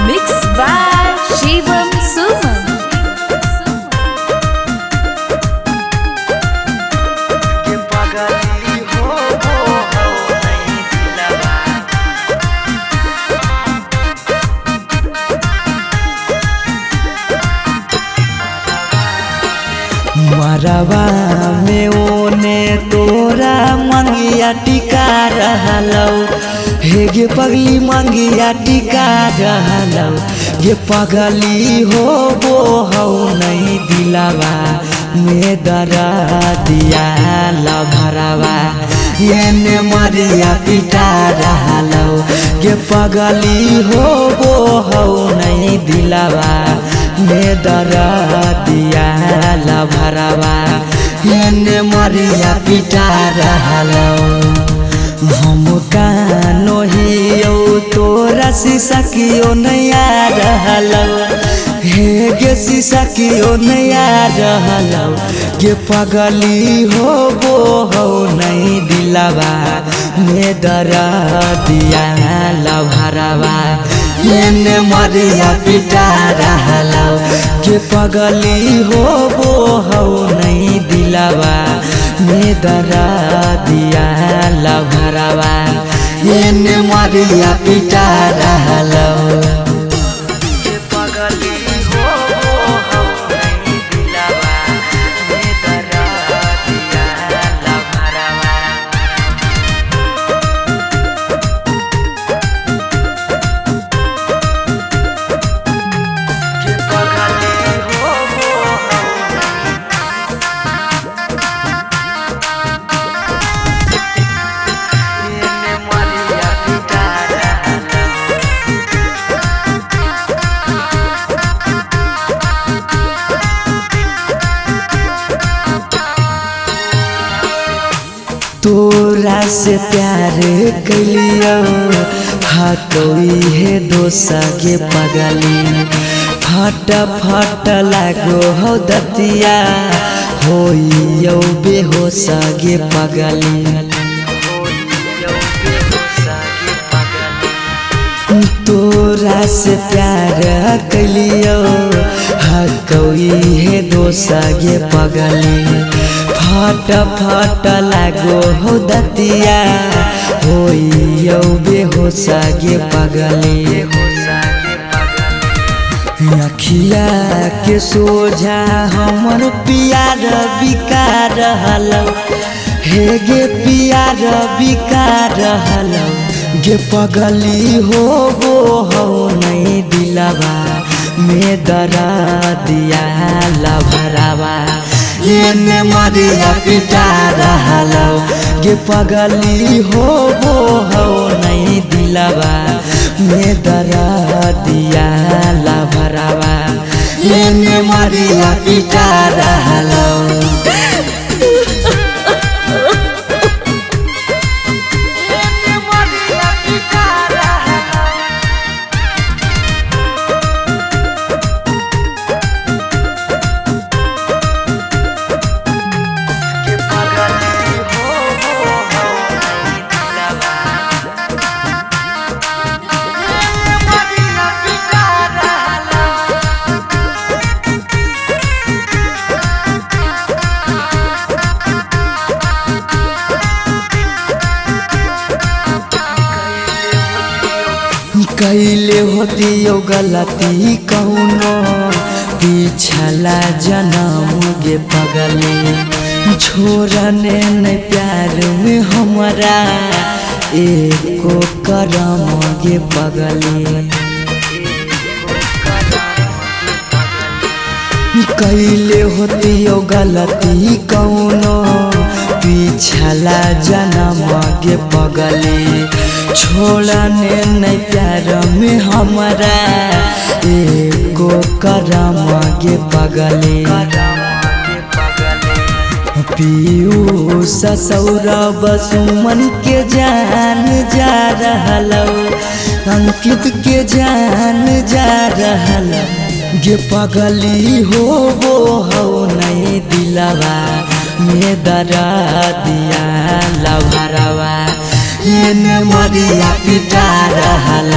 Mixed by Shivam Suman. मरवा में ओने तोरा मंगिया टिका रहलौ, हे गे पगली मंगिया टिका रहलौ, गे पगली हो वो हौ नहीं दिलावा में दरा दिया लभरवा एने मरिया पिटा रहलौ, गे पगली हो वो हौ नहीं दिलावा में दरा दिया लभरवा एने मरिया पिटा रहलौ। हम कानो हियौ तोरा शीशा कियो नहीं आ रहलौ, हे गे शीशा कियो नहीं आ रहलौ, गे पगली हो वो हौ नहीं दिलावा में दरा दिया लभरवा एने मरिया पिटा रहलौ, गे पगली हो वो हौ नहीं दिलावा में दरा दिया लभरवा एने मरिया पिटा रहलौ। तोरा से प्यार कैलियौ हाथोई हे दोसा गे पगली, फट फट लागो हौ दतिया होइयौ बेहोशा गे पगली। तोरा से प्यार कैलियौ हकौई हे दोसा गे पगली, फट फट लागो हो दतिया होइयौ बेहोशा गे पगली। अखिया के सोझा हमर पियार बिका रहलौ, हे गे पियार बिका रहलौ, गे पगली हो वो हौ नहीं दिलावा में दरा दिया लभरवा एने मरिया पिटा रहलौ, गे पगली हो वो हौ नहीं दिलावा में दरा दिया लभरवा एने मरिया पिटा रहलौ। कैले होतियो गलती कौनो पिछला जनम गे पगली, छोड़ने नहीं प्यार में हमरा एको करम गे पगली। कैले होतियो गलती कौनो पिछला जनम गे पगली, छोड़ने नहीं प्यार में हमरा एको करम गे पगली। पीयूष सौरभ सुमन के जान जा रहलौ, अंकित के जान जा रहल गे पगली हो वो हो नहीं दिलवा में दरा दिया लवरवा एने मरिया पिटा रहल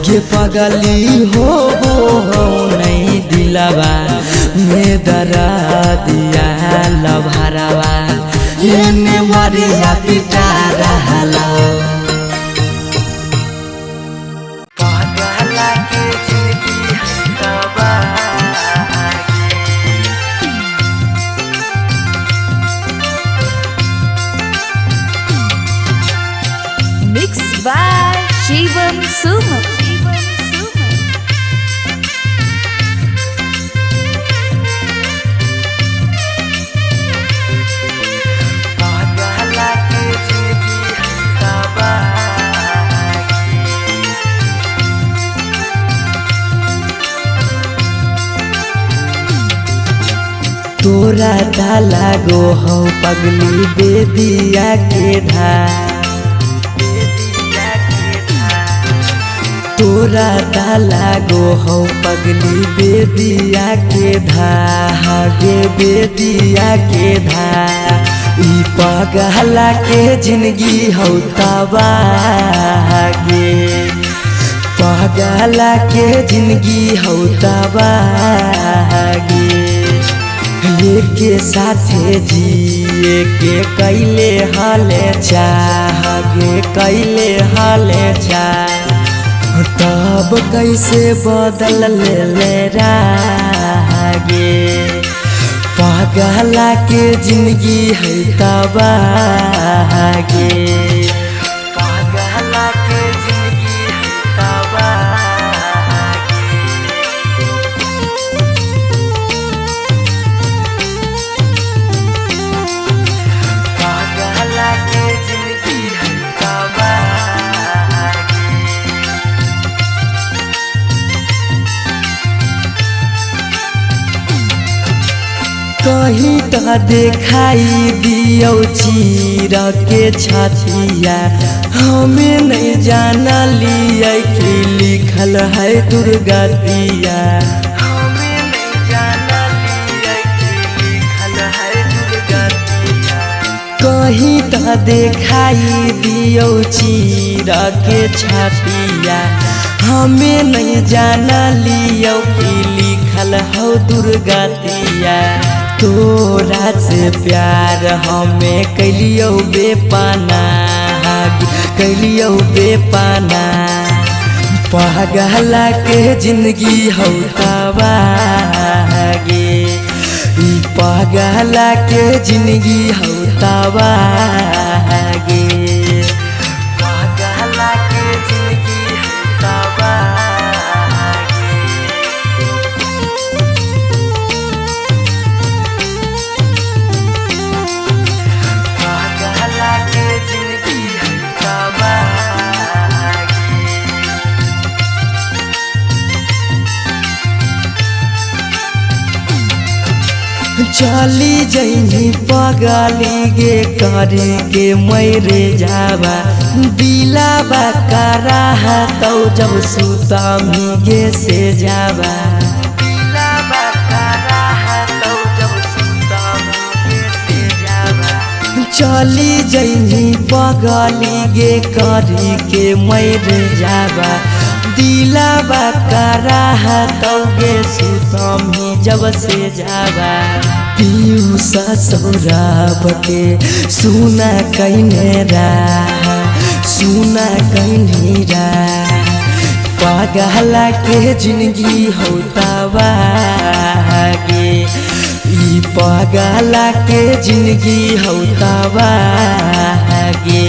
गे पगली हो वो हो नहीं दिलवा में दरा दिया लवरवा एने मरिया पिटा रहल। पागला के जिंदगी है तबाही। Mix by Shivam Suman. पागला के जिंदगी है तबाही। तोरा ताला गो हौ पगली बेदिया के धार, तोरा ताला गो हौ पगली बेदिया के धागे बेदिया के धा, ई पगला के जिंदगी हौ तबागे, पगला के जिंदगी हौ तबागे। के साथे जिए के कैले हाले चाह गे कैले हाले चाह, तब कैसे बदल ले रागे, पागला के जिंदगी है तबागे। पागला के जिंदगी है तबाही। पागला के जिंदगी है तबाही। कहीं त देखाई दियौ चीर के छतिया, हमें नहीं जाना लिया कि लिखल है दुर्गतिया, हमें नहीं जाना लिया कि लिखल है दुर्गतिया। कहीं त देखाई दियौ चीर के छतिया, हमें नहीं जाना लियौ कि लिखल हौ दुर्गतिया। तोरा से प्यार हमें कैलियौ बेपना कैलियौ बेपना, पागला के जिंदगी हौ तबागे, ई पागला के जिंदगी हौ तबागे। पागला के जिंदगी है तबाही। पागला के जिंदगी है तबाही। चली जइनी पगली गे करे के मैरे जावा, दिलावा कराहा तौ जब सुतामी गे से जावा, दिलावा कराहा तौ जब सुतामी के से जावा। चली जइनी पगली गे करे के मैरे जावा, दिलावा कराहा तौ गे सुतामी जब से जावा। पीयूषा सौरभ के सुना कैने रा, सुना कैने रा, पागला के जिंदगी हौ तबागे, ई पागला के जिंदगी हौ तबागे।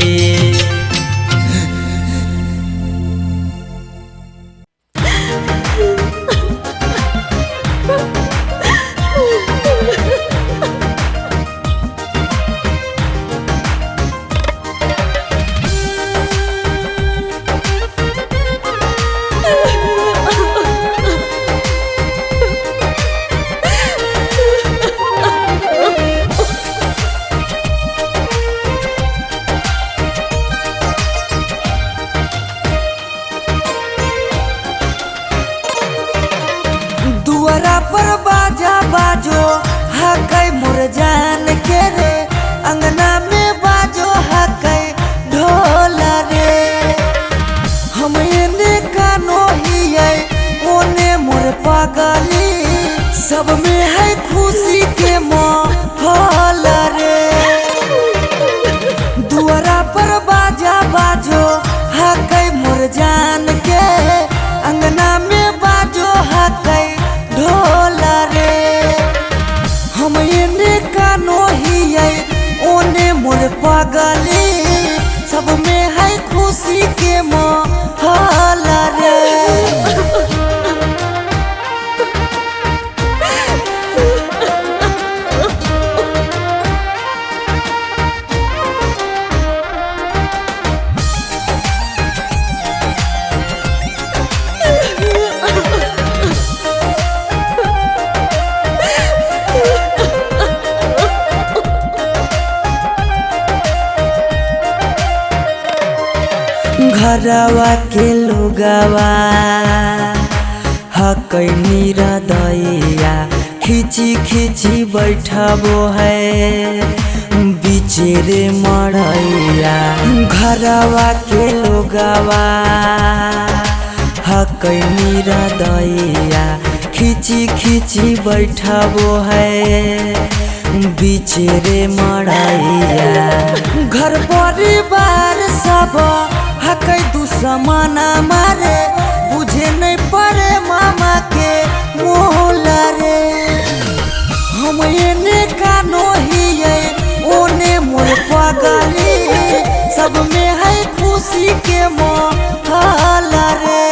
दुआरा पर बाजा बाजो हकै मोर जान के रे, अंगना में बाजो हकै ढोल रे। हम एने कानो हियै ओने मोर पगली, सब में है खुशी के माहौल रे। दुआरा पर बाजा बाजो हकै मोर जान के, अंगना में बाजो हकै ढोल रे। हम एने कानो हियै ओने मोर पगली, सब में है खुशी के माहौल रे। घरवा के लोगवा हकै निरदैया, खिची खिची बैठबो है बिचेरे मड़ैया। घरवा के लोगवा हकै निरदैया, खिची खिची बैठबो है बिचेरे मड़ैया। घर परिवार सब हकै दुश्मन मारे, बुझे नहीं पड़े मामा के मोल रे। हम एने कानो हियै ओने मोर पगली, सब में है खुशी के माहौल रे।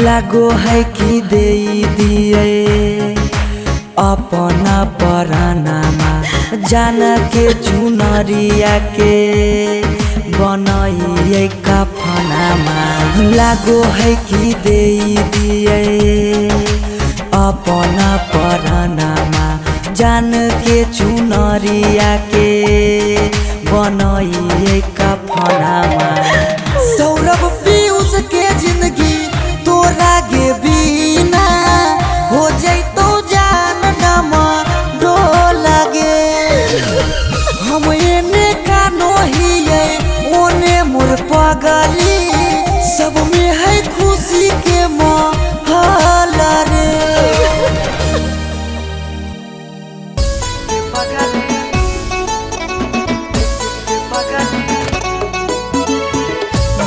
लागो है कि दे दिए अपना परानामा, जान के चुनरिया के बनाइए कफनामा। लागो है कि दे दिए अपना परानामा, जान के चुनरिया के बनाइए कफनामा। सौरभ पीयूष के जिंदगी तोरा गे बिना हो जैतो जान नमा डोल गे। हम एने कानो हियै ओने मोर पगली, सब में है खुशी के माहौल रे।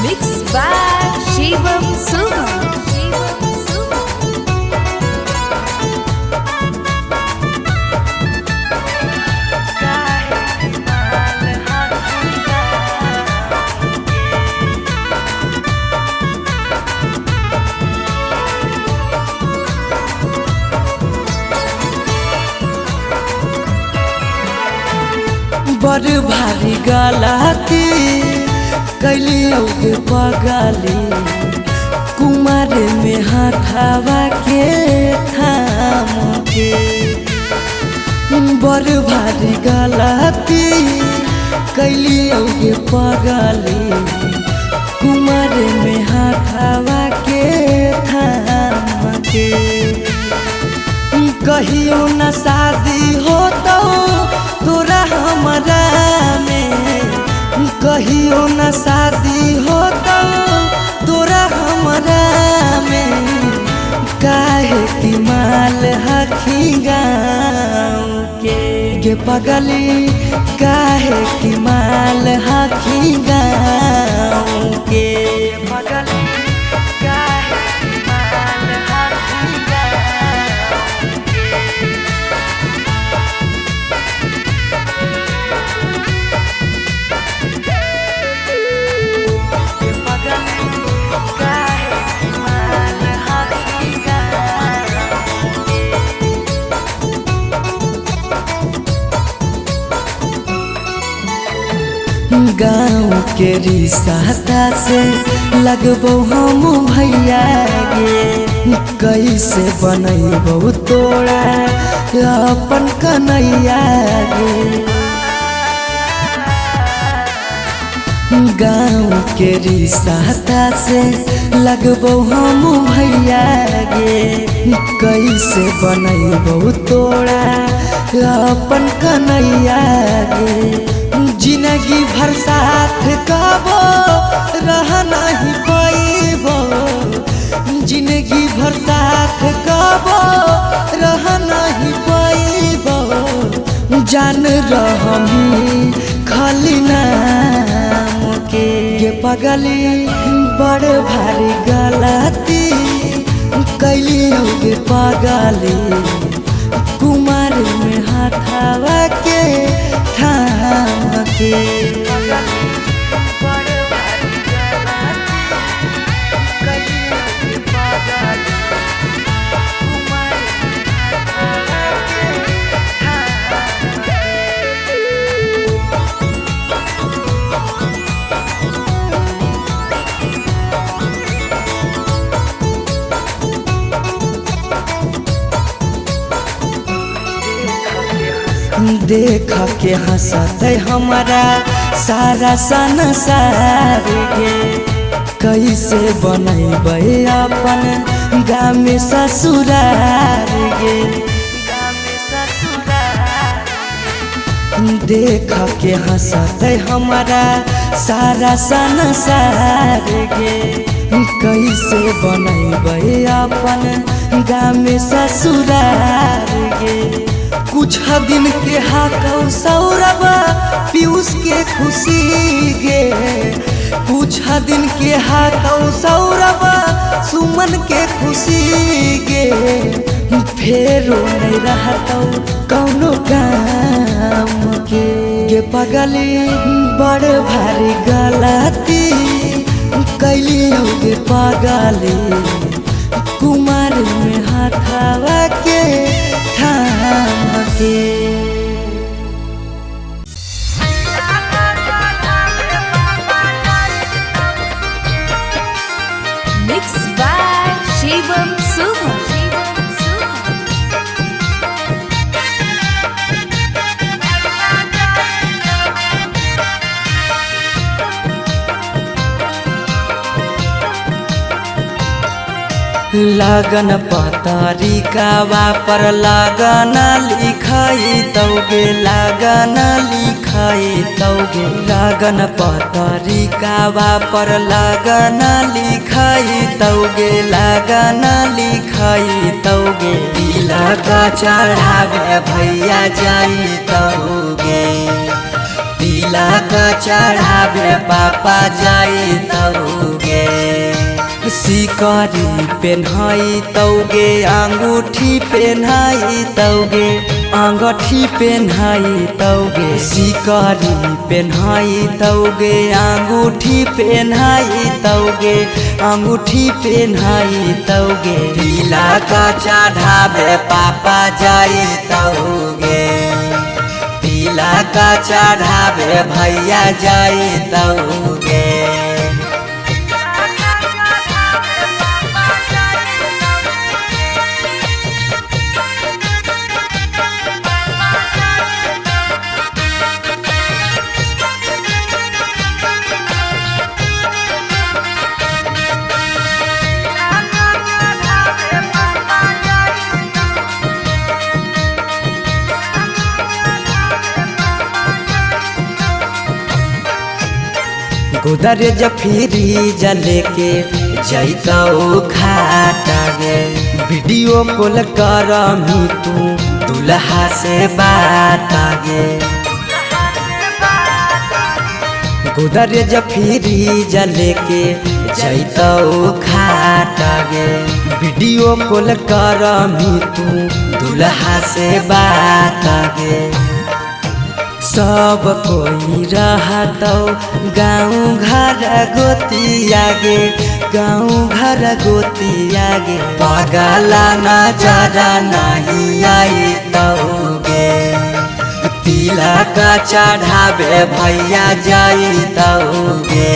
Mix by Shivam Suman. बड़ भारी गलती कैलियौ के पगली, कुमार में हाथावा के थाम के। बड़ भारी गलती कैलियौ के पगली, कुमार में हाथावा के थाम के। कहियो न शादी होतौ तोरा हमरा में, कहियो न शादी होतौ तोरा हमरा में। काहे कि माल हखी गाँव के पगली, काहे कि माल हखी गाँव के पगली, काहे कि माल हखी गाँव के। काहे कि माल हखी गाँव के। गाँव के रिश्ता से लगबो हम भैया गे। कैसे बनैबो तोरा अपन कन्हैया गे। गाँव के रिश्ता से लगबो हम भैया गे। कैसे बनैबो तोरा अपन कन्हैया गे। जिंदगी भर साथ कबो रह नहीं पैबो। जिंदगी भर साथ कबो रह नहीं पैबो। जान रहमी खाली नाम के गे पगली बड़ भारी गलती कैली गे पगली। कुमार में हाथावा के थाम के। देख के हंसत हमारा सारा संसार गे। कैसे बनैबै अपन गाँव में ससुरार गे। देख के हंसत हमारा सारा संसार गे। कैसे बनैबै अपन गाँव में ससुरार गे। कुछ दिन के हाकौ सौरभ पीयूष के खुशी गे। कुछ दिन के हाकौ सौरभ सुमन के खुशी गे। फेरो नहीं रहतौ कौनो काम के गे पगली बड़ भारी गलती कैली गे पगली। कुमार में हाथावा के थाम के। Mix by Shivam Suham. लगन पतरिकावा पर लगन लिखाई तौगे। लगन लिखाई तौगे। लगन पतरिकावा पर लगन लिखाई तौगे। लगन लिखाई तौगे। तिलक चढ़ावे भैया जाई तौगे। तिलक चढ़ावे पापा जाई तौगे। सिकरी पेन्हाई तौगे। अंगूठी पेन्हाई तौगे। अंगूठी पेन्हाई तौगे। सिकरी पेन्हाई तौगे। अंगूठी पेन्हाई तौगे। अंगूठी पेन्हाई तौगे। तिलक चढ़ावे पापा जाई तौगे। तिलक चढ़ावे भैया जाई तौगे। गोदरेज फ्रीज लेके जैतौ खाटा गे। वीडियो कॉल करमी तू दुल्हा से बात गे। गोदरेज फ्रीज लेके जैतौ खाटा गे। वीडियो कॉल करमी तू दुल्हा से बात गे। सब कोई रहतौ गाँव घर गोतिया गे। गाँव घर गोतिया गे। पगला नजर नहीं आई तौगे। तिलक चढ़ावे भैया जइतौगे।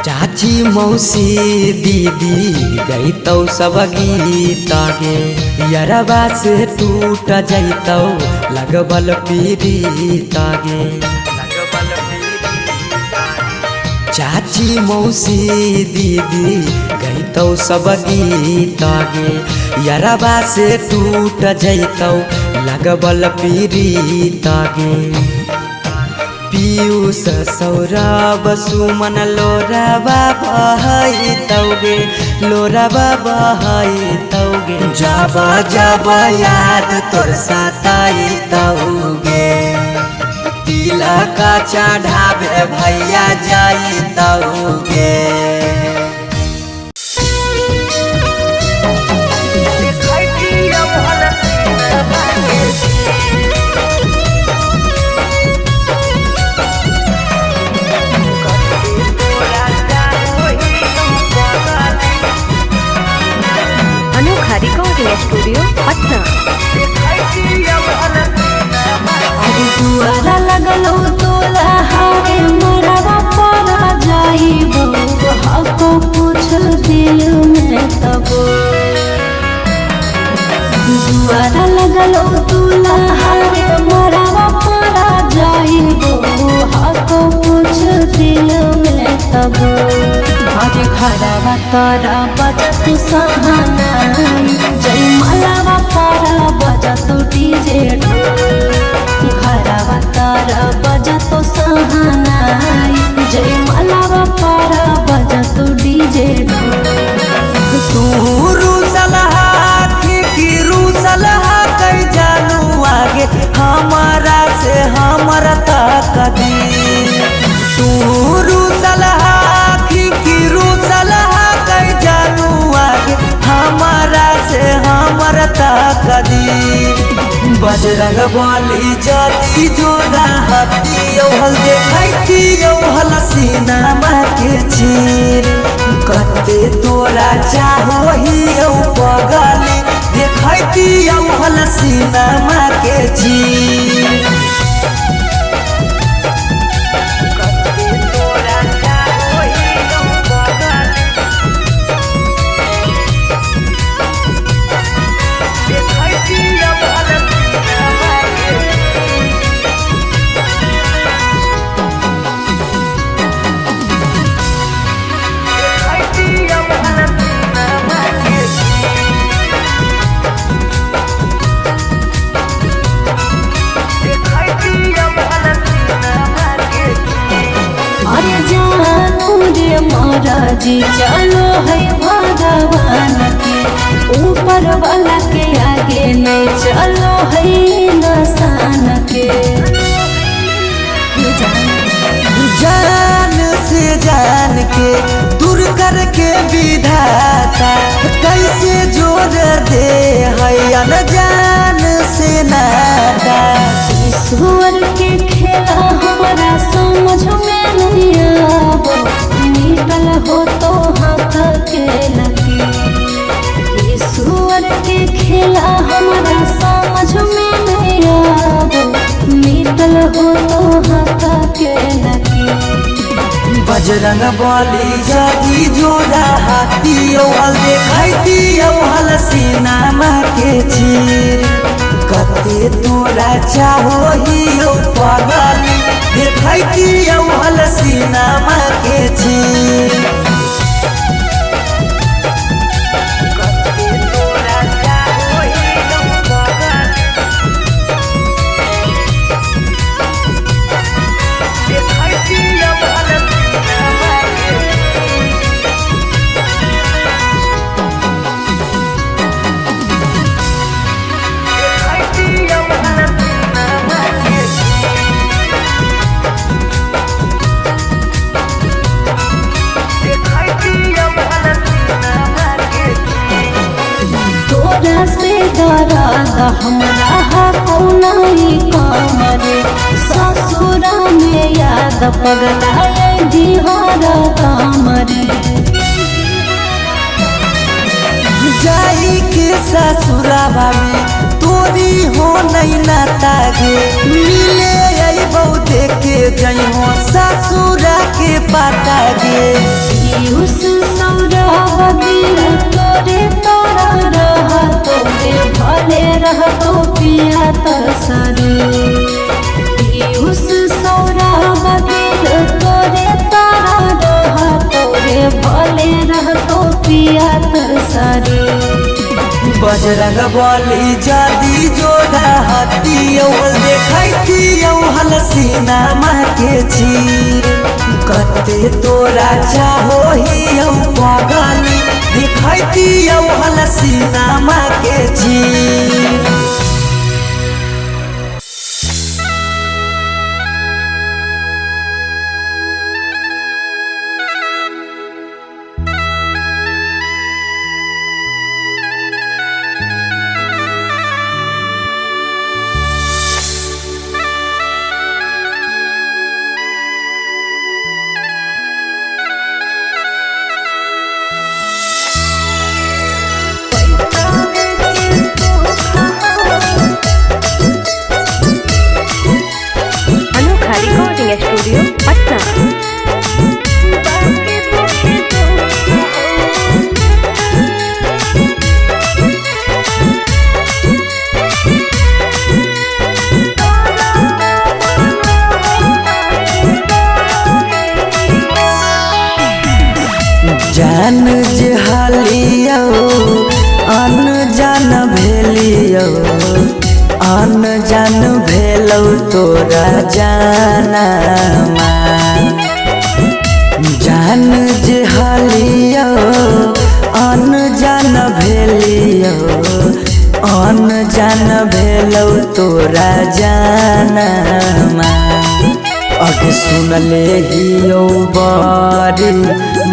चाची मौसी दीदी गईतौ सब गीत गे, यरबा से टूट जइतौ लगबल पीरीत गे। चाची मौसी दीदी गईतौ सब गीत गे, यरबा से टूट जइतौ लगबल पीरीत गे। पीयूष सौरभ सुमन लोराबा बहैतौगे, लोराबा बहैतौगे। जब जब याद तोर सताइतौगे, तिलक चढ़ावे भैया जइतौगे। अनोखा रिकॉर्डिंग स्टूडियो पटना। अरे दुआरा लगलो तोला हारे मरवा पर जाइबो, हको पूछ दिल में तबो। दुआरा लगलो तोला हारे मरवा पर जाइबो, हको पूछ दिल में तबो। अरे घरवा तोरा बजत सहानाई, जय मलावा तारा बजत डीजे ढोल। घरवा तारा बजत सहानाई, जय मलावा तारा बजत डीजे ढोल। तू रूसलहा की रूसलहा कई जानू आगे, हमारा से हमारा तकदी। तू रूसलहा की रूसलहा कई जानू आगे, हमारा से हमारा तकदी। बजरंग बली जति जोड़ा हती औहल देखैती औहल सीनामा के चीर। कते तोरा चाहोही औ पगली देखैती औहल सीनामा के चीर। अरे जानू रे महाराजी चलो है भगवान के, ऊपर वाला के आगे नहीं चलो है नसान के। जान से जान के दूर करके विधाता, कैसे जोड़ दे है अनजान से नाता। ईश्वर के खेला हमारा समझ में नहीं आबो, निकल हो तो हाथ के लकीर। ईश्वर के खेला हमारा समझ में नहीं आबो, निकल हो तो हाथ के लकीर। बजरंग बली जदी जोड़ा हाथी औहल देखैती औहल सीनामा के चीर। कते तोरा चाहोही औ पगली देखैती औहल सीनामा के चीर। Thank you. दर्द हमरा हको नहीं कम रे। ससुरा में याद पगला बिहार काम रे। जाई के ससुरावा में तोरी हो नहीं नाता गे, मिले अइबौ देखे जइहो ससुरा के पाता गे। पीयूष सौरभ दिल तोरे तोरा रहतो रे, भले रहतो पिया तरसरे। पीयूष सौरभ दिल तोरे तोरा रहतो रे, भले रहतो पिया तरसरे। बजरंग बली जदी जोड़ा हतियौ देखैतियौ हलसीना माँ के चीर। कते तोरा चाहो हियौ पगली देखैतियौ हलसीना माँ के चीर। अनोखा रिकॉर्डिंग स्टूडियो पटना। जान जे हालियौ अनजान भेलियौ, अनजान भेलौ तोरा जानामा। जान जे हालियौ अनजान भेलियौ, अनजान भेलौ तोरा जानामा। अग सुनले हियौ बड़ी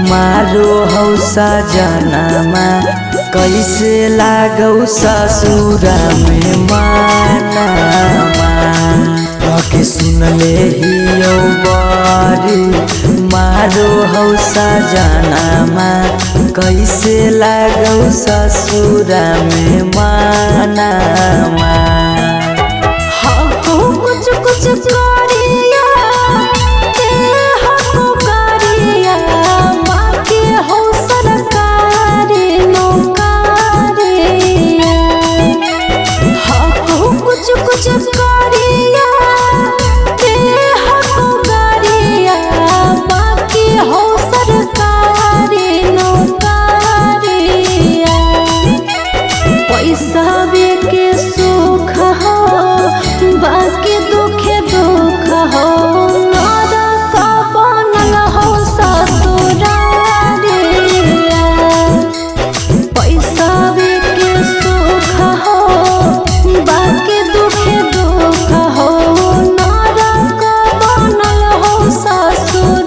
मारो हौ सजनामा, कैसे लागौ ससुरा में मानामा। अग सुनले हियौ बड़ी मारो हौ सजनामा, कैसे लागौ ससुरा में मानामा। हको कुछ कुछ करिया ते हको करिया, बाकी हो सरकारी नौकरिया। हको कुछ कुछ करिया ते हको करिया, बाकी हो सरकारी नौकरिया। पैसा के सुख हो बाकी दुखे दुख हो, नरक बनल हो ससुरारिया। पैसा के सुख हो बाकी दुखे दुख हो, नरक बनल हो ससुरारिया।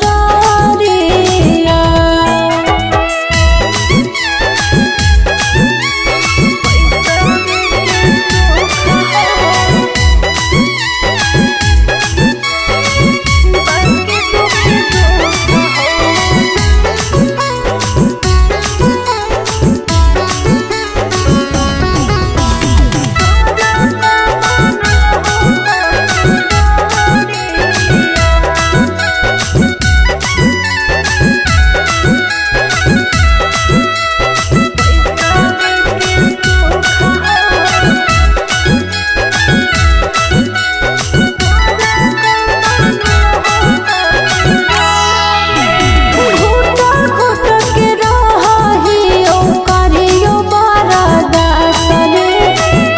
घुट घुट के रहियो करियो बरदास रे,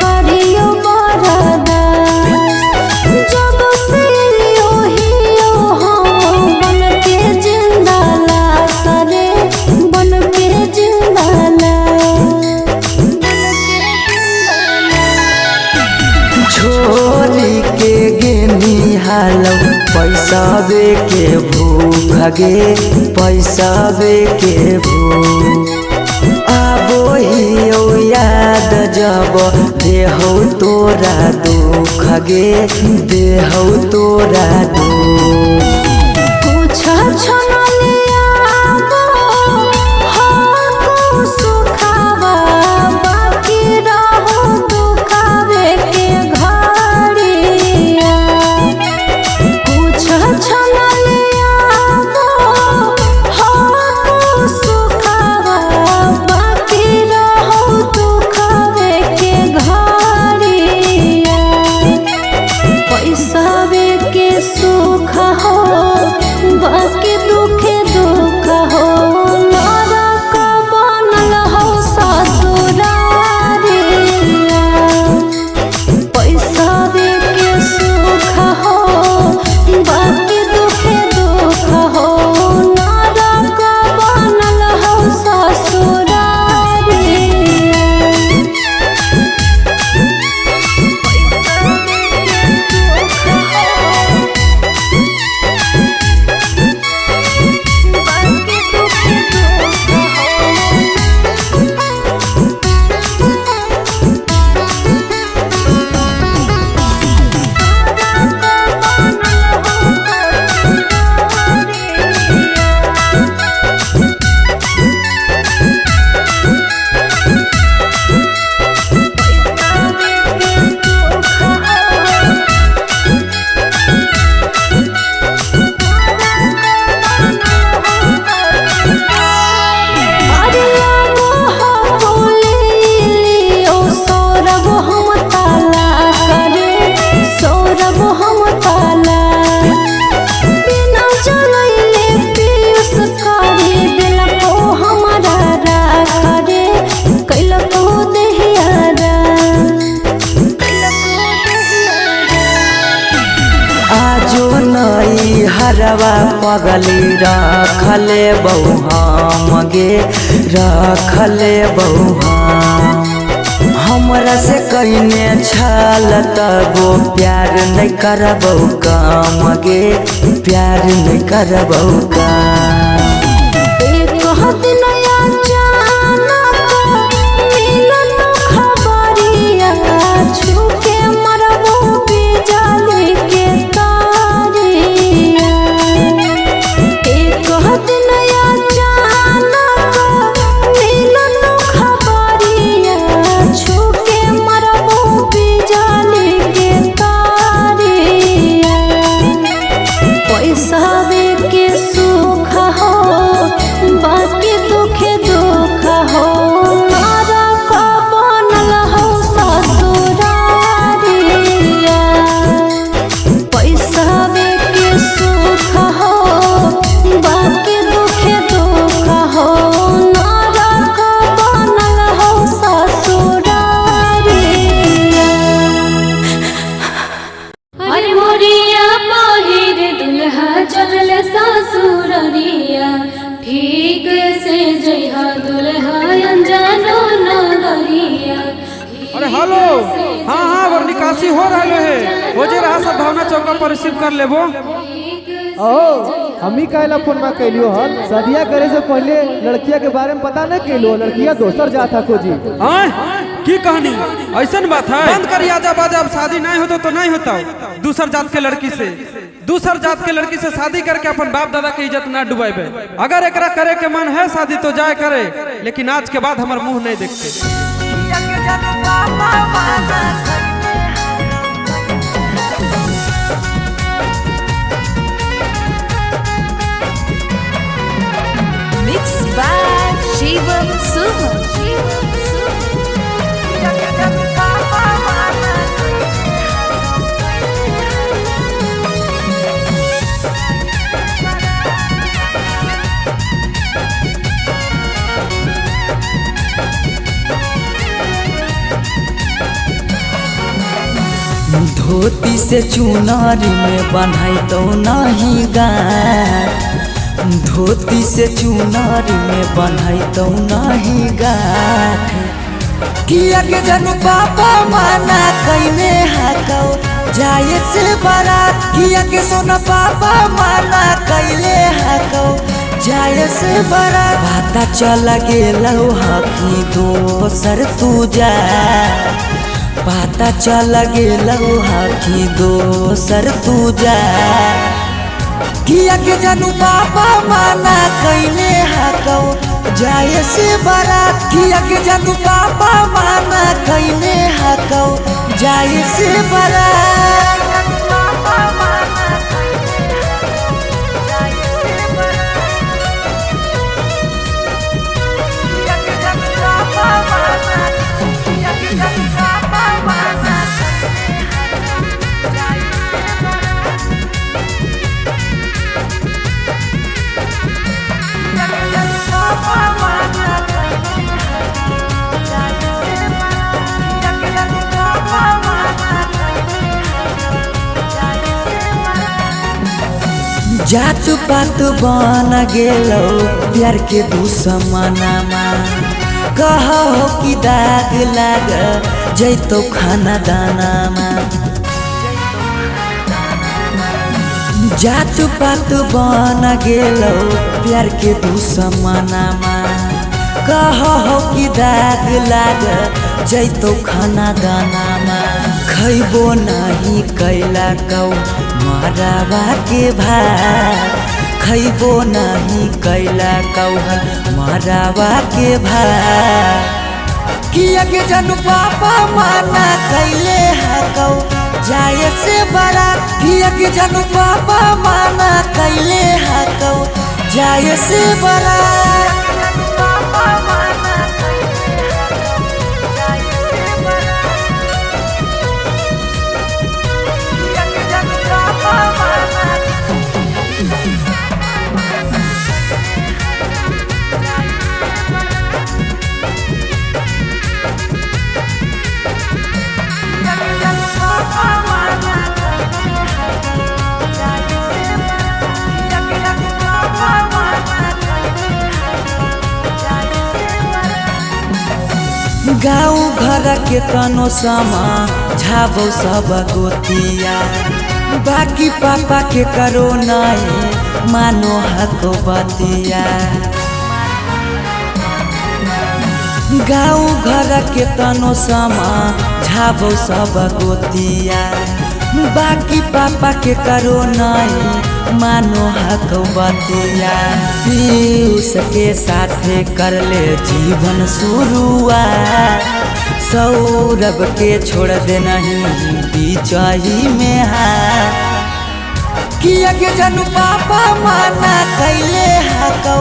करियो बरदास। जब से हियो हम बन के जिंदा लाश रे, बन के जिंदा लाश। छोरी के गेनी हालौ पैसावे के भूख गे, पैसावे के भूख। आबो ही याद जब देहौ तोरा दुख गे, देहौ तोरा दुख। कुछ सुखावा बाकी रहो दुखावे के घड़िया। कुछ सुखावा बाकी रहो दुखावे के घड़िया। पैसावे के सुख हो बाकी दुखे दुख हो, नरक बनल हो ससुरारिया। पैसावे के सुख हो बाकी दुखे दुख हो, नरक बनल हो ससुरारिया। अरे लागो हो बोलियो सौरभ हम ताला करे, सौरभ हम ताला। बिना जलैले पीयूष करे दिलको हमारा राख रे, कैलको देहियारा। आजो नई हरवा पगली रखले बहु हम गे, रखले बहु हम। हमरा से कइने छल तबो प्यार नहीं करबौ काम गे, प्यार नहीं करबौ काम। एक दिन अचानक मिलल खबरिया, छूके मरबो बिजली के तारिया। एक दिन अचानक मिलल खबरिया, छूके मरबो बिजली के तारिया। पैसावे के सुख हो बाकी दुखे दुख हो, नरक बनल हो ससुरारिया। पैसावे के सुख हो बाकी दुखे दुख हो, नरक बनल हो ससुरारिया। अरे मोरिया पहिर दुल्हा चलल ससुररिया, ठीक से जइहा दुल्हा अनजानो नगरिया। अरे हेलो, हाँ हाँ और निकासी हो रहा है, हो जे रहा सद्भावना चौका पर रिसीव कर लेबो। ओ हम ही काहेला फोन में कैलियो हन, सदिया करे से पहले लड़किया के बारे में पता न कैलियो, लड़किया दोसर जात हा खोजी। हाँ की कहानी ऐसन बात है, बंद करी आजा बाजा, अब शादी नहीं होता तो नहीं होता। दूसर जात के लड़की से, दूसर जात के लड़की से शादी करके अपन बाप दादा के इज्जत ना डुबावे। अगर एकरा करे के मन है शादी तो जाए करे, लेकिन आज के बाद हमार मुंह नहीं देखते। Mix by Shivam Suman. धोती से चुनारी में बन्हाई तो नहीं गाँठ, धोती से चुनारी में बन्हाई तो नहीं गाँठ। किया के जन पापा माना कइने हाकौ जाए से बारात, किया के सोना पापा माना कइले हाकौ जाय से बड़ा पता चल गेलौ हकी दोसर तू जा, पता चल गेलौ हकी दोसर तू जा। किया के जानू पापा माना कैले हकौ जाय से बड़ा, किया के जानू पापा माना कैले हकौ जाय से बड़ा। जात पात बन गेलौ प्यार के दुश्मनमा, कहो कि दाग लाग जैतो खाना दानामा। जात पात बन गेलौ प्यार के दुश्मनमा, कहो कि दाग लाग जैतो खाना दानामा। खैबो नाही कैला कौ मरावा के भात, खैबो नाही कैला कौहल मरावा के भात। किया के जानू पापा माना कैले हकौ जाय से बड़ा, किया के जानू पापा माना कैले हकौ जाय से बड़ा। गाँव घर के तनो समा झाबो सब गोतिया, बाकी पापा के करो नहीं मानो हको बतिया। गाँव घर के तनो समा झाबो सब गोतिया, बाकी पापा के करो नहीं मानो हको बतिया। पीयूष के साथे कर ले जीवन शुरुआत, सौरभ के छोड़ दे नहीं बीचही में हाथ। किया के जानू पापा माना कैले हकौ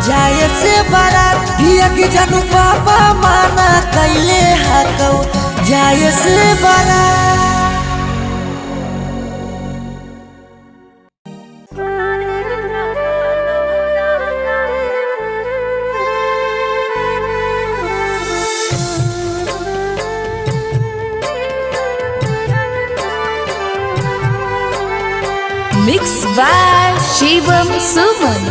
जाय से बड़ा, किया के जानू पापा माना कैले हकौ जाय से बड़ा। Mix by Shivam Suman.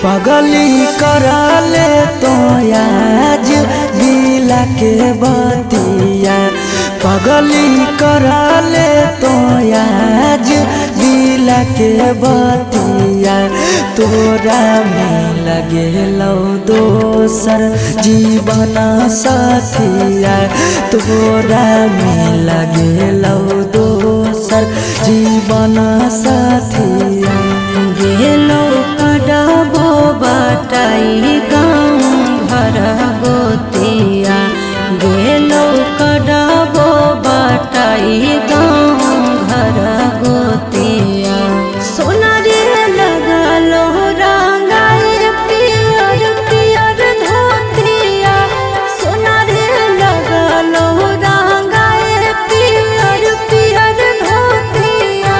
पगली कराले तो आज दिला के बतिया, पगली कराले तो आज दिला के बतिया। तोरा में लगेलौ दोसर जीवन साथिया, तोरा में लगेलौ दोसर जीवन साथिया। गेलो कडाबो बटाई गाँव घर गोतिया, गेलो कडाबो बटाई गाँव घर गोतिया। सोना रे लगलो रंगाए पियर पियर धोतिया, सोना रे लगलो रंगाए पियर पियर धोतिया।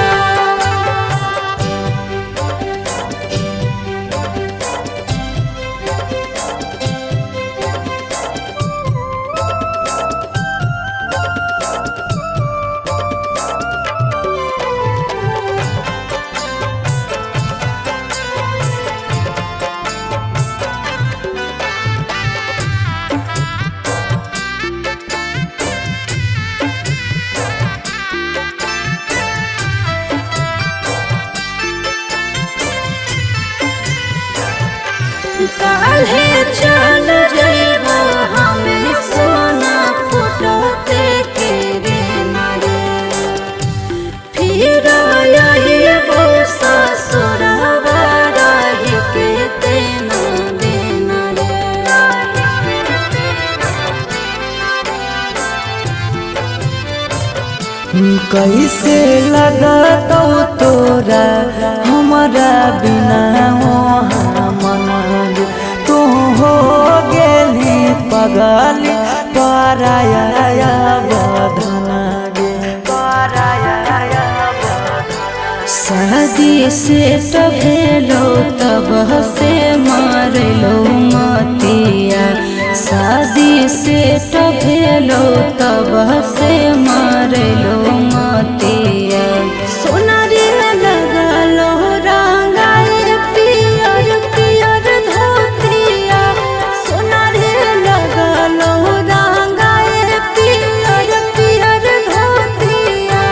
काल्हे चल जइबो हमें सोना फुटते के रे रे। फिर आइबो ससुरवा रही के तेना देना रे। कैसे लगतौ तोरा हमारा बिना वहाँ मनल, तू हो गेली पगल पराया बधन गे। शादी से भेलो तब से मारलो मतिया, शादी से भेलो तब से मारलो मतिया। सोना रे लगलो रंगाए पियर पियर धोतिया, सोना रे लगलो रंगाए पियर पियर धोतिया।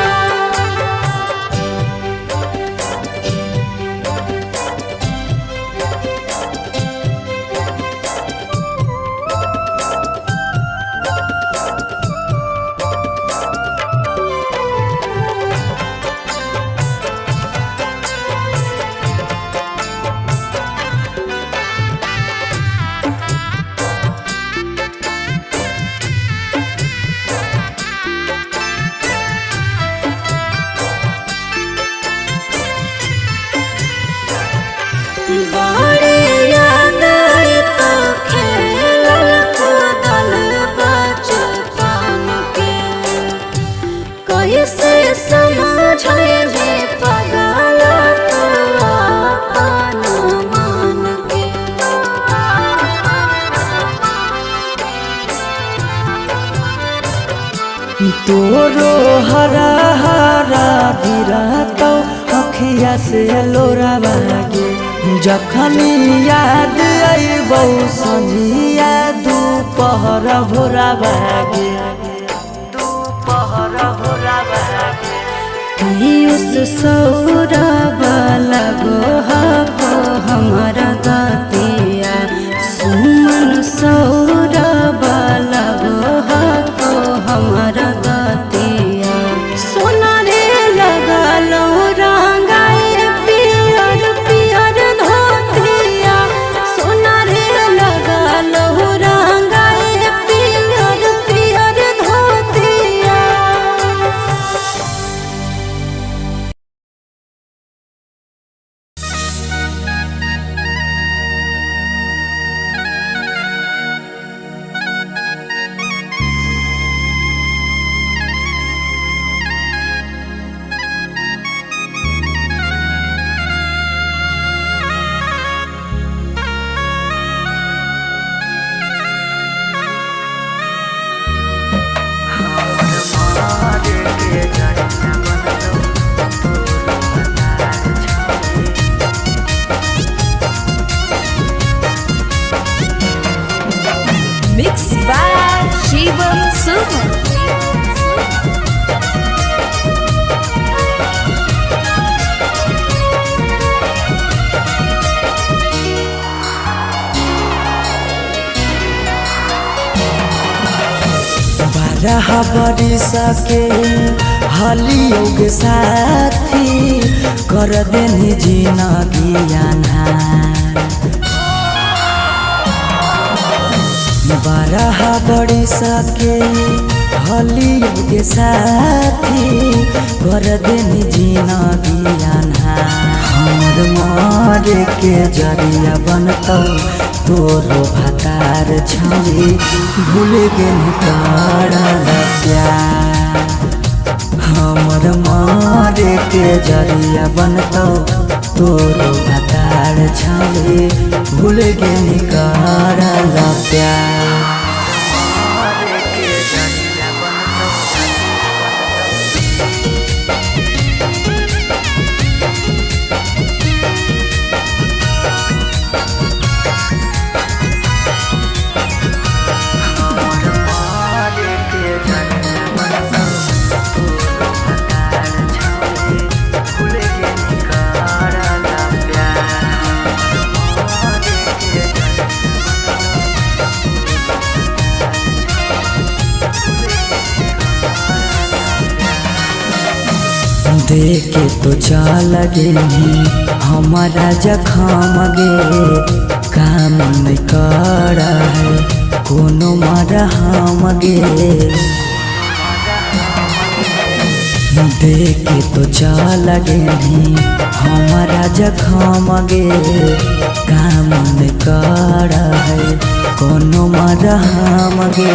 बड़े याद तो खेलल कूदल बचपन के, कैसे समझे पगल तो अपन मन के। तोरो हरा हरा गिरतौ अखिया से लोरावा गे, जखनी याद अइबौ संझिया दुपहर भोरावा गे। दुपहर भोरावा गे। पीयूष सौरभ लगो हको हमारा गतिया, सुमन सौरभ लगो हको हमारा गतिया। सोना रे लगलो रंगाए पियर पियर धोतिया, सोना रे लगलो रंगाए पियर पियर धोतिया। Mix by Shivam Suman. बारह बरिस के हलियो के साथी कर देनी जिनगी अन्हार। 12 बरिस के हलियो के साथी कर देनी जिनगी अन्हार। हमर मरे के जरिया बनतौ तोरो भातार छौरी, भूल गेली करल प्यार। हमर मरे के जरिया बनतौ तोरो भातार छौरी, भूल गेली करल प्यार। प्यार। देखे तो चल गेली हमारा जखम गे, काम नहीं कर है कोनो मरहम गे। देखे तो चल गेली हमारा जखम गे, काम नहीं कर है कोनो मरहम गे।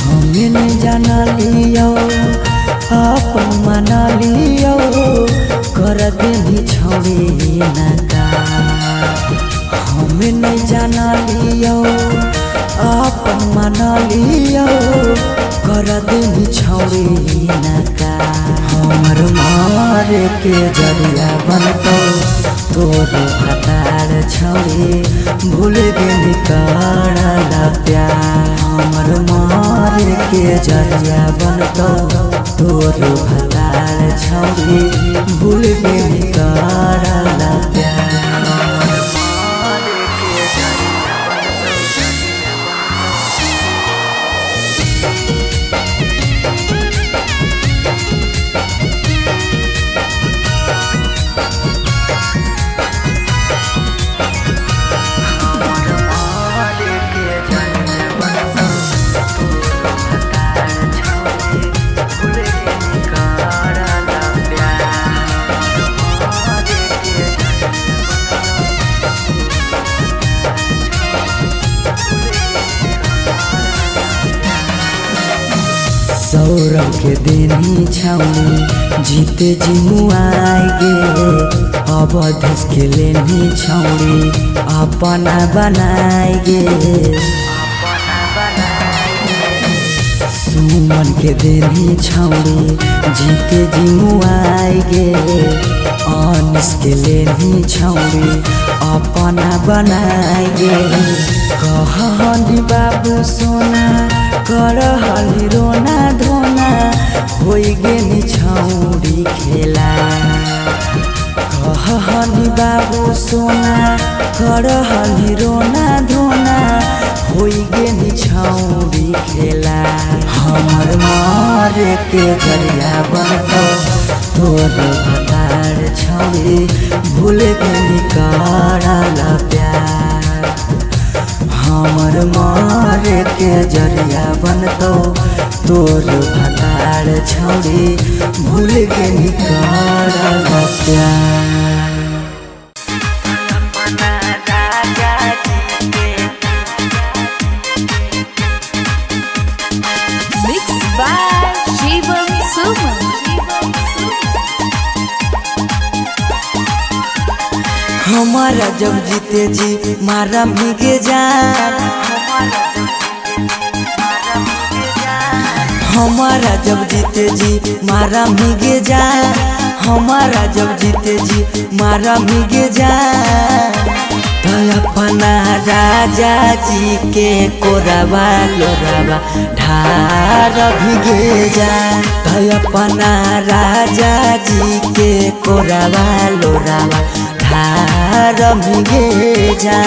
हमें नहीं जाना लियो अपन मना लियो, कर देनी छौड़ी नका। हमें नहीं जाना लियो अपन मना लियो, कर देनी छौड़ी नका। हमर मारे के जरिया बनतो तोर भतार छौड़ी, भूल गेली करला प्यार। हमर मारे के जरिया बनतो तोर भतार छौड़ी, भूल गेली करला प्यार। सौरभ के देनी छौड़ी जीते जी मुआई गे, अवधेश के लेनी छौड़ी अपना बनाई गे। सुमन के देनी छौड़ी जीते जी मुआई गे, अनिस के लेनी छौड़ी अपना बनाई गे। कहली बाबू सोना करहली रोना धोना, होइ गेली छौड़ी खेला। कहली बाबू सोना करहली रोना धोना, होइ गेली छौड़ी खेला। हमर मारे के जरिया बनतो तोर भतार छौड़ी, भूल गेली करला प्यार। हमर मारे के जरिया बनतो तोर भतार छौड़ी, भूल गेली करला प्यार। Mix by Shivam Suman. हमारा जब जीते जी मारा भीगे जा, हमारा जब जीते जी मारा भीगे जा, हमारा जब जीते जी मारा भीगे जा। तो अपना राजा जी के कोरबा लोराबा ढार भीगे जा, तो अपना राजा जी के कोरबा लोराबा ढार भीगे जा।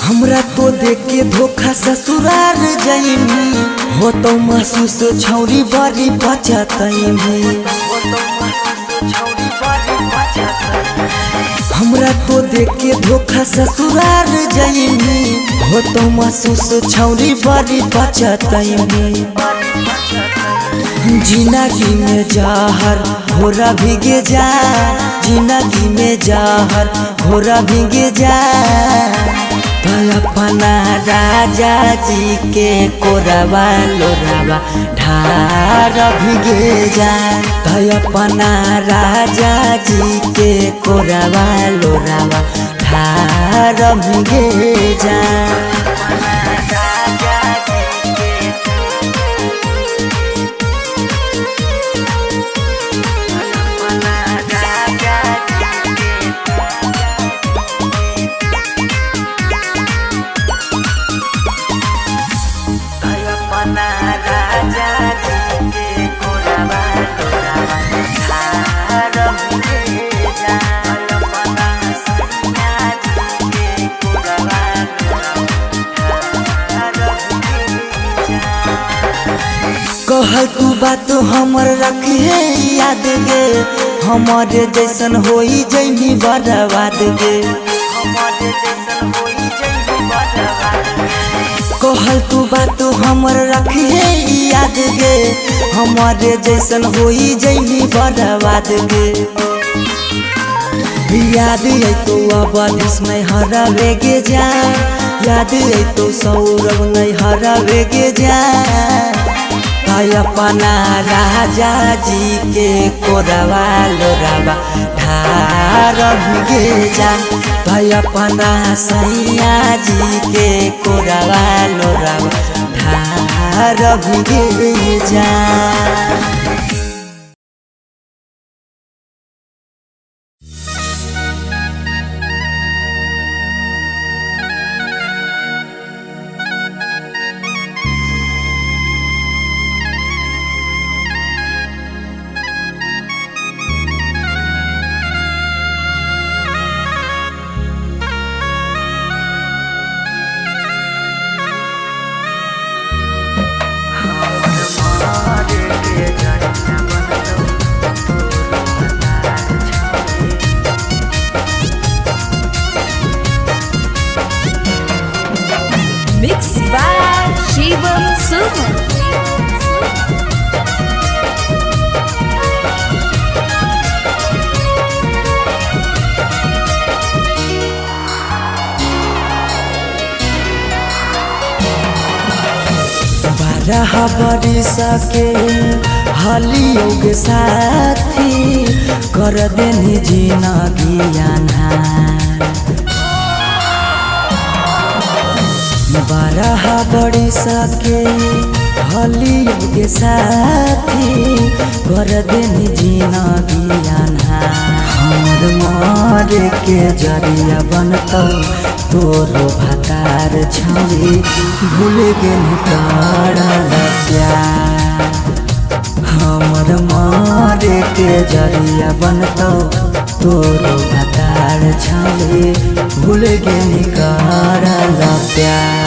हमरा तो देख के धोखा ससुराल जाइमी, हो तो महसूस छौरी बड़ी बचतैमी। हमरा तो देख के धोखा ससुराल जाइमी, हो तो महसूस छौरी बड़ी बचतैमी। जिंदगी में जहर घोरा भीगे जा, जिंदगी में जहर घोरा भीगे जा। तो अपना राजा जी के कोरबा लोराबा ढार भीगे जा, तो अपना राजा जी के कोरबा लोराबा ढार भीगे जा। कहल तू बात हमर रखे याद गे, हमर जैसन होई जैनी बर्बाद गे। कहल तू बात हमर रखे याद गे, हमर जैसन होई जैनी बर्बाद गे। याद अतो अवधेश नहीं हरावे गे जा, याद अतो सौरभ नहीं हरावे गे जा। अपना राजा जी के कोरवा लोरावा ठार गे जा, अपना सैया जी के कोरवा लोरावा ठार गे जा। Mixed by Shivam Suman. बारह बरिस के हलियों के साथी कर देनी जिनगी अन्हार। 12 बरिस के हलियों के साथी कर देनी जिनगी अन्हार। हमर मरे के जरिया बनतौ तोरो भातार छौरी, भूल गेली करल प्यार। हमर मरे के जरिया बनतौ तोरो भातार छौरी, भूल गेली करल प्यार।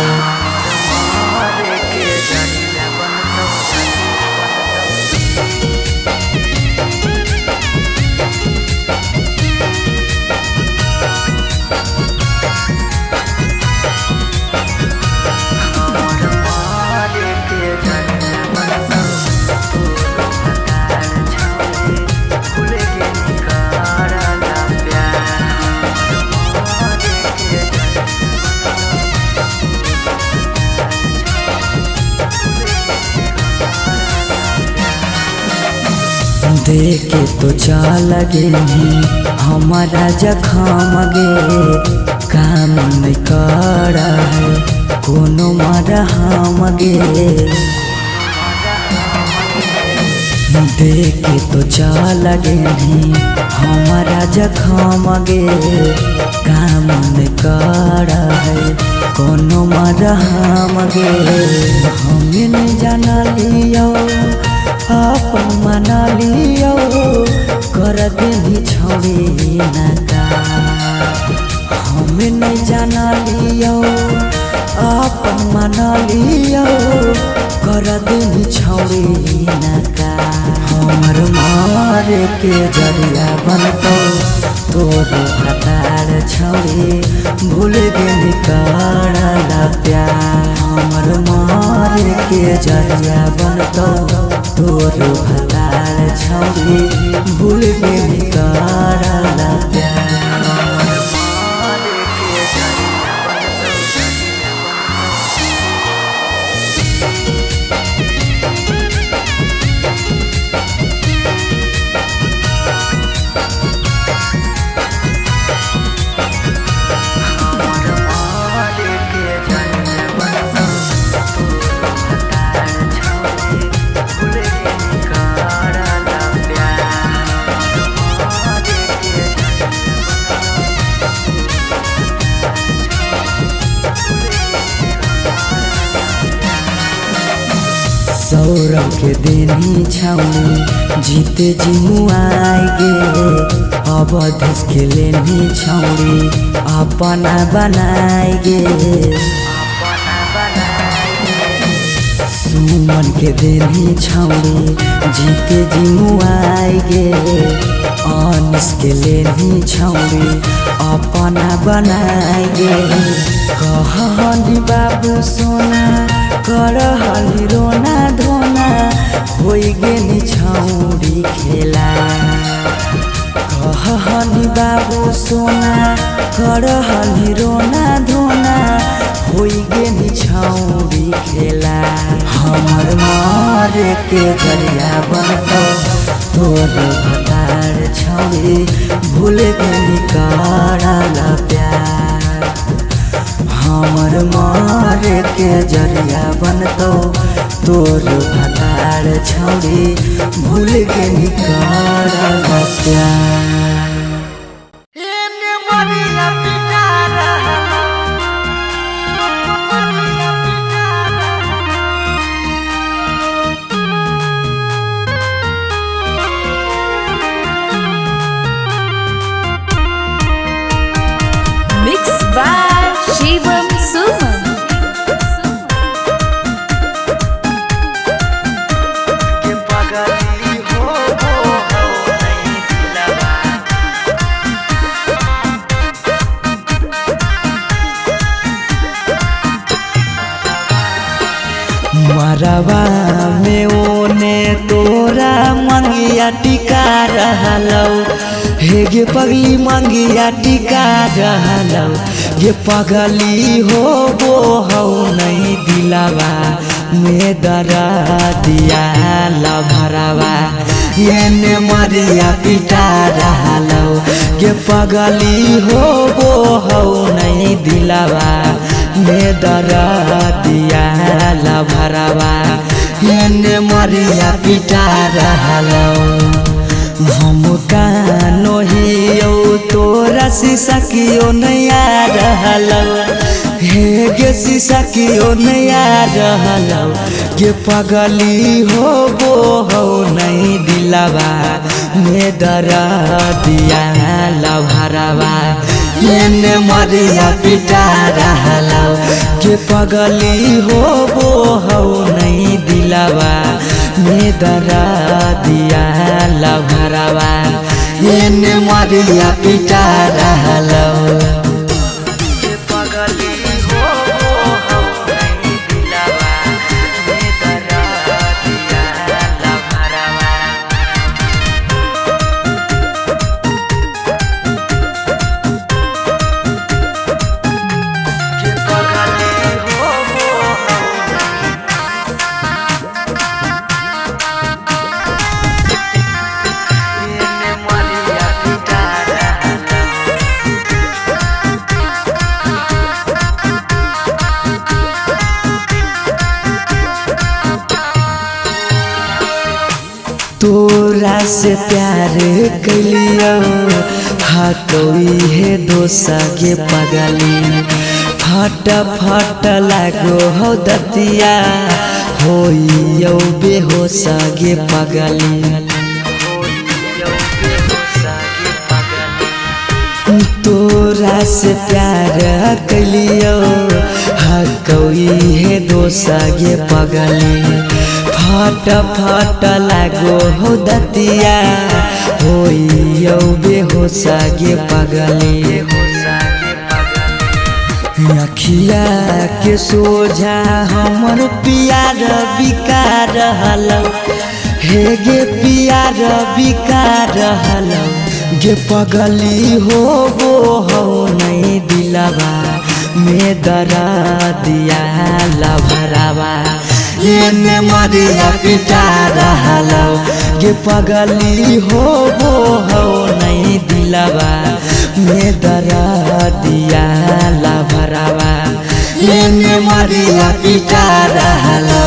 देखे तो चल गेली हमारा जखम गे, काम नहीं कर है कोनो मरहम गे। देखे तो चल गेली हमारा जखम गे, काम नहीं कर है कोनो मरहम गे। हमें नहीं जाना लियो अपन मना लियो, कर देनी छौरी नका। हमें नहीं जाना लियो अपन मना लियो, कर देनी छौरी नका। हमर मारे के जरिया बनतौ तोरो भातार छौरी, भूल गेली करल प्यार। हमर मारे के जरिया बनतौ तोरो भातार छौरी, भूल गेली करल प्यार। प्यार। सौरभ के देनी छौड़ी जीते जी मुआई गे अवधेश के लेनी छौड़ी अपना बनाई गे। सुमन के देनी छौड़ी जीते जी मुआई गे अनिस के लेनी छौड़ी अपना बनाई गे। कहली बाबू सोना करहली रोना धोना होइ गेनी छौड़ी खेला। कहली बाबू सोना करहली रोना धोना होइ गेनी छौड़ी खेला। हमर मारे के जरिया बनतौ तोर भतार छौड़ी भूल गेनी करल प्यार। हमर मारे के जरिया बनतौ तोर भतार छौड़ी भूल गेनी करल प्यार। Mix by Shivam Suman. के पगली हो हो नहीं दिलवा मरवा में ओने तोरा मंगिया टिका रहलौ हे गे पगली मंगिया टिका रहलौ गे पगली हो वो हौ नहीं दिलवा में दरा दिया लभरवा एने मरिया पिटा रहलौ गे पगली हो वो हौ नहीं दिलवा में दरा दिया लभरवा एने मरिया पिटा रहलौ। हम कानो हियौ तोरा शीशा कियो नहीं आ रहलौ हे गे शीशा कियो नहीं आ रहलौ गे पगली हो वो हौ नहीं दिलवा में दरा दिया लभरवा एने मरिया पिटा रहलौ गे पगली हो वो हौ नहीं दिलवा में दरा दिया लभरवा एने मरिया पिटा रहलौ। के पगली हो हो नहीं दिलवा में दरा दिया लभरवा। के पगली हो हो एने मरिया पिटा रहलौ। तोरा से प्यार कैलियौ हाथोई हे दोसा के पगली फट फट लागो हौ दतिया होइयौ बेहोश गे पगली। तोरा से प्यार कैलियौ हकौई हे दोसा गे पगली फट फट लागो हो दतिया होइयौ बेहोश गे पगली। अखिया के सोझा हमर पियार बिका रहलौ हे गे पियार बिका रहलौ गे पगली हो वो हौ नहीं दिलवा में दरा दिया लभरवा एने मरिया पिटा रहलौ गे पगली हो वो हौ नहीं दिलवा में दरा दिया लभरवा एने मरिया पिटा रहलौ।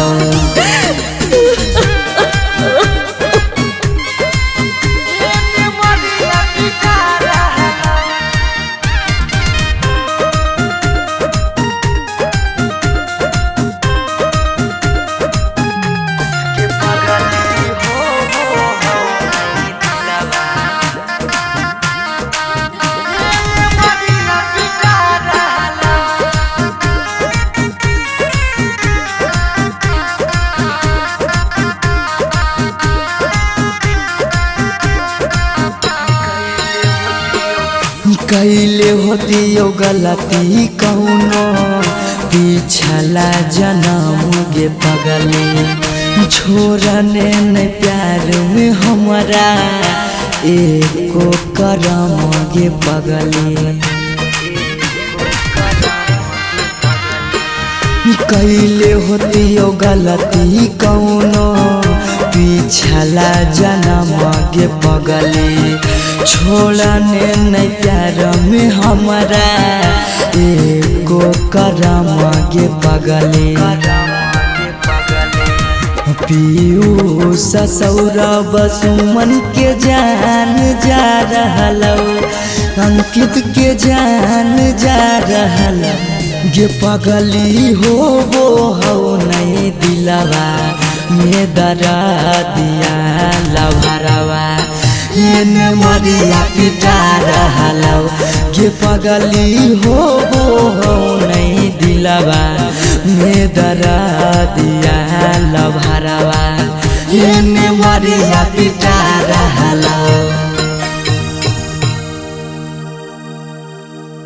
के कैले होती यो गलती कौनो पिछला जनम गे पगली। छोड़ने न प्यार में हमारा एको करम गे पगली। कैले होती यो गलती कौनो पिछला जनम गे पगली। छोड़ने न प्यार में हमारा एको करम गे पगली। पीयूष सौरभ सुमन के जान जा रहल, अंकित के जान जा रहल गे पगली। हो वो हो नहीं दिलवा में दरा दिया लभरवा एने मरिया पिटा रहल गे पगली। हो वो हो नहीं दिलवा में दरा दिया लभरवा एने मरिया पिटा।